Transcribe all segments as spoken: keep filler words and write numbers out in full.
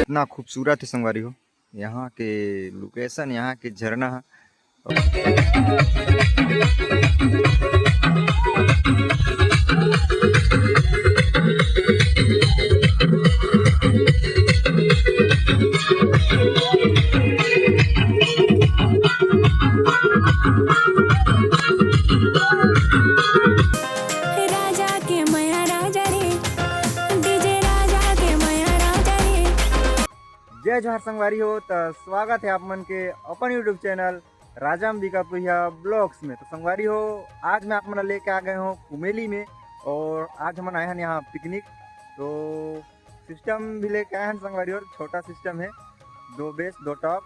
इतना खूबसूरत है संगवारी हो यहाँ के लोकेशन, यहाँ के झरना। राजा के मया राजा रे, डीजे राजा के मया राजा रे। जय जोहार संगवारी हो, त स्वागत है आप मन के अपन YouTube चैनल राजा अंबिकापुरिया ब्लॉग्स में। तो संगवारी हो, आज मैं आप मन ला लेके आ गए हूँ कुमेली में और आज हमन आए हैं यहाँ पिकनिक। तो सिस्टम भी लेके आए हैं संगवारी हो, छोटा सिस्टम है, दो बेस दो टॉप।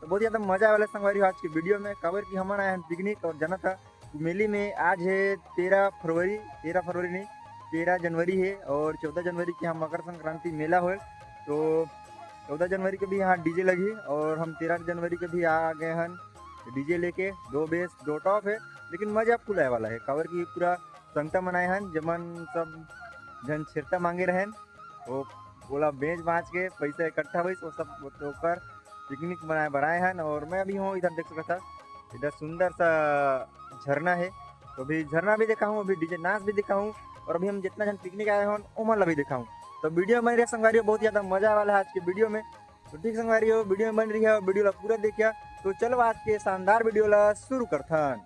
तो बहुत ज़्यादा मज़ा आए वाला संगवारी हो आज की वीडियो में, काबर कि हमन आए हैं पिकनिक और जाना था कुमेली में आज है तेरह फरवरी, तेरह फरवरी नहीं, तेरह जनवरी है और चौदह जनवरी के यहाँ मकर संक्रांति मेला होए। तो चौदह जनवरी के भी यहाँ डीजे लगी और हम तेरह जनवरी के भी आ गए हैं डीजे लेके। दो बेस दो टॉप है, लेकिन मजा फुल आए वाला है, काबर कि पूरा संगता मन आए हैं, जमन सब झन छेरता मांगे रहन, वो ओला बेच बाच के पैसा इकट्ठा होइस, वो सब ओकर पिकनिक मनाए बर आए हैं। और मैं अभी हूँ इधर, देख सकता था इधर सुंदर सा झरना है, तो अभी झरना भी देखा हूँ, अभी डीजे नाच भी देखा हूँ और अभी हम जितना झन पिकनिक आए हैं ओमन ला भी देखा हूँ। तो वीडियो में रहे संगवारी हो, बहुत ज़्यादा मजा वाला है आज के वीडियो में। तो ठीक संगवारी हो, वीडियो में बन रही है, वीडियो ला पूरा देखिया। तो चलो आज के शानदार वीडियो ला शुरू करथन।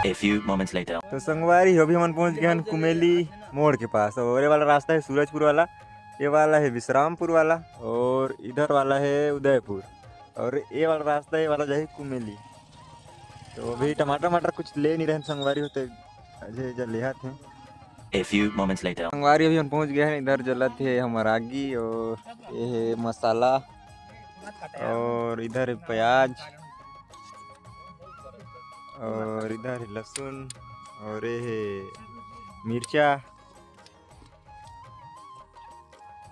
A few moments later. तो संगवारी हो, अभी हमन पहुंच गए हैं कुमेली मोड़ के पास। और ये वाला रास्ता है सूरजपुर वाला, ये वाला है विश्रामपुर वाला और इधर वाला है उदयपुर। और ये वाला रास्ता, ये वाला जाही कुमेली। तो अभी टमाटर वमाटर कुछ ले नहीं रहन संगवारी हो, तो अजय जा लेहत हैं। A few moments later. संगवारी अभी हम पहुंच गए हैं, इधर जलत है हमर आगी और ये है मसाला और इधर है प्याज और इधर है लहसुन और ये है मिर्चा।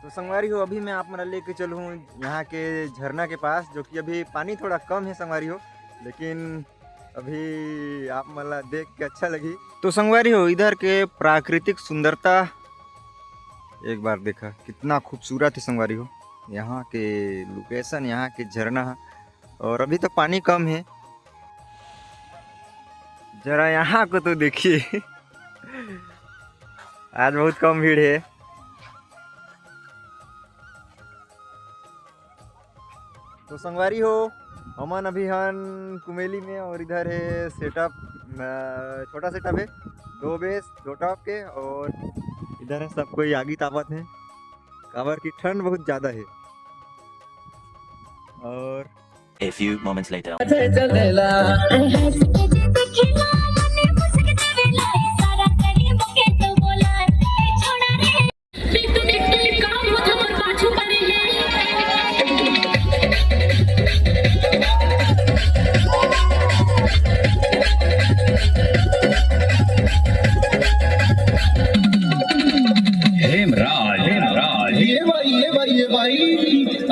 तो संगवारी हो, अभी मैं आप मन ला लेके चलूँ यहाँ के झरना के पास, जो कि अभी पानी थोड़ा कम है संगवारी हो, लेकिन अभी आप मन ला देख के अच्छा लगी। तो संगवारी हो, इधर के प्राकृतिक सुंदरता एक बार देखा, कितना खूबसूरत है संगवारी हो। यहाँ के लोकेशन, यहाँ के झरना, और अभी तो पानी कम है। जरा यहाँ को तो देखिए, आज बहुत कम भीड़ है। तो संगवारी हो, हमन अभी हन कुमेली में और इधर है सेटअप, अ, छोटा सेटअप है, दो बेस दो टॉप के, और इधर है सब कोई आगी तापत है, काबर की ठंड बहुत ज़्यादा है। और A few moments later. Hemraj, Hemraj. ये भाई, ये भाई, ये भाई,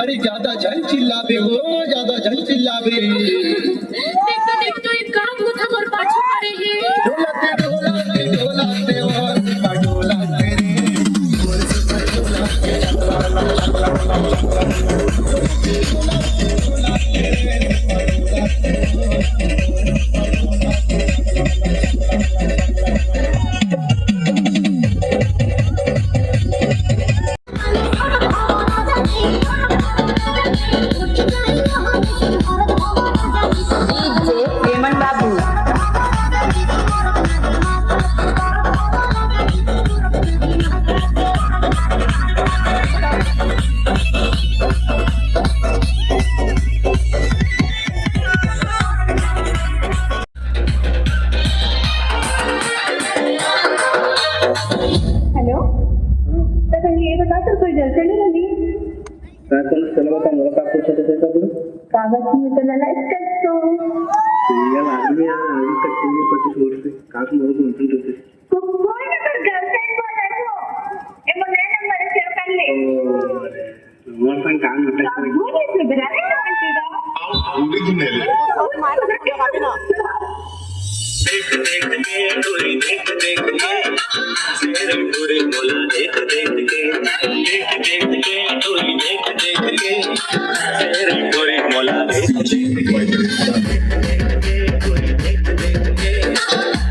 अरे ज्यादा झन चिल्लाबे हो, ज्यादा झन चिल्लाबे। देख तो, देख तो, एक काम होत हमर पाछू पड़े हे। ढोलक के ढोलक के ढोलक के और ढोलक के रे। डीजे हेमन बाबू। हेलो, सर, पहले ये बता, सर, कोई जलते नहीं लगी? सर, चलो, चलो, बता, मेरे पास कुछ है, तो सर, बोलो। कागज में तो ललाइस कर तो। रियल आदमी यार, अभी तक कोई पति छोड़ से काश मोर को उनसे तो से। को-, कोई ना, कर गर्लफ्रेंड बोल रहा है वो। ये वो नया नंबर है, सेव कर ले। ओ, अरे, मोर संग काम होता है। वो नहीं सुधरा है ना, आंटी का। देख देख के, टोरी देख देख के, तेरे टोरी मोला देख देख के, देख देख के, टोरी देख देख के, तेरे टोरी मोला देख देख के, टोरी देख देख के,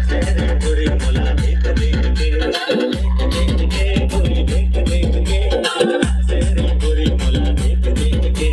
तेरे टोरी मोला देख देख के, देख देख के, टोरी देख देख के, तेरे टोरी मोला देख देख के।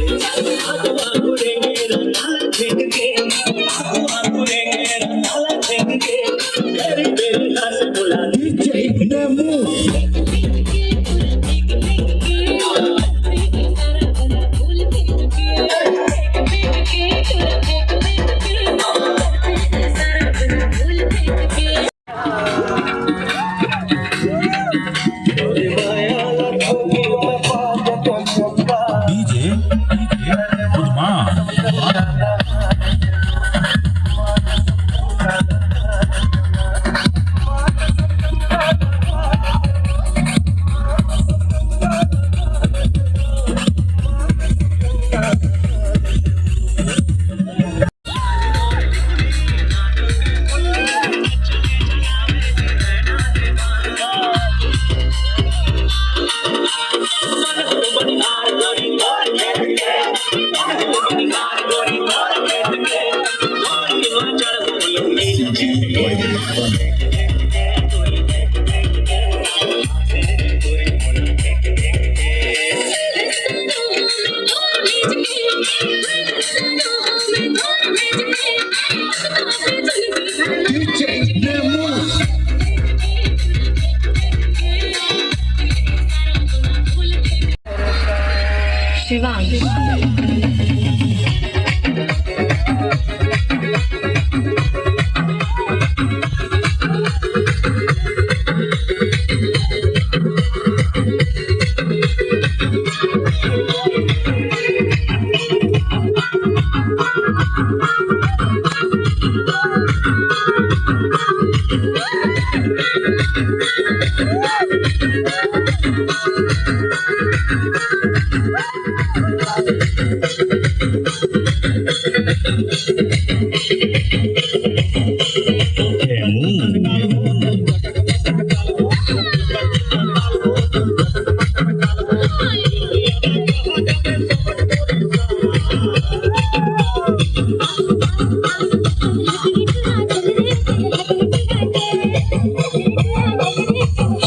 शिवांश।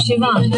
शिवांश।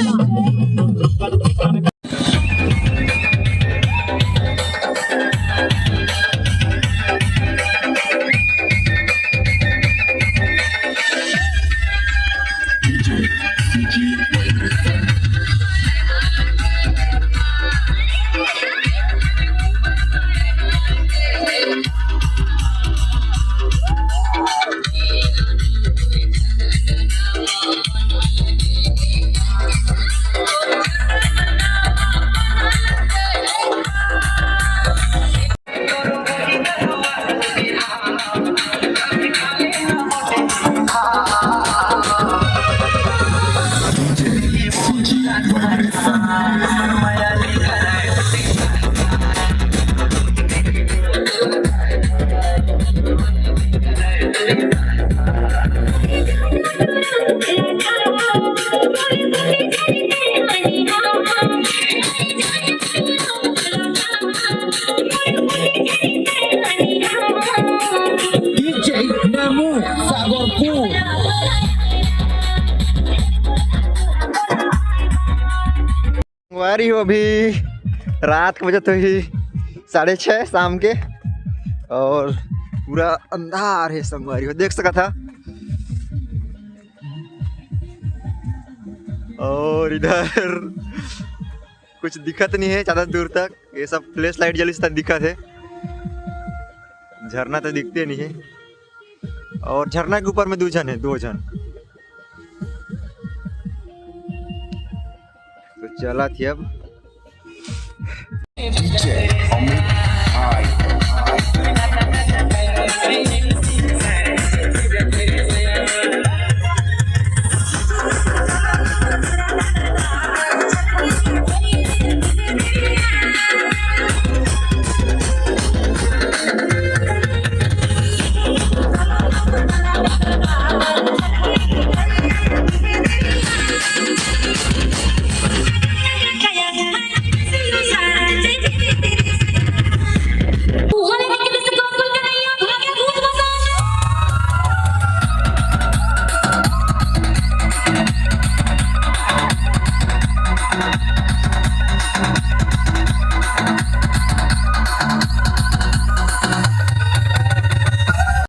डीजे नमू सागरपुर। संगवारी हो, अभी रात के बजत होही साढ़े छः शाम के, और पूरा अंधार है संगवारी हो, देख सकत हा। और इधर कुछ दिखत नहीं है ज़्यादा दूर तक, ये सब फ्लैश लाइट जलिस त दिखत है, झरना तो दिखते नहीं है। और झरना के ऊपर में दो झन है, दो झन। तो चला थी अब। डीजे अमित आई। Three,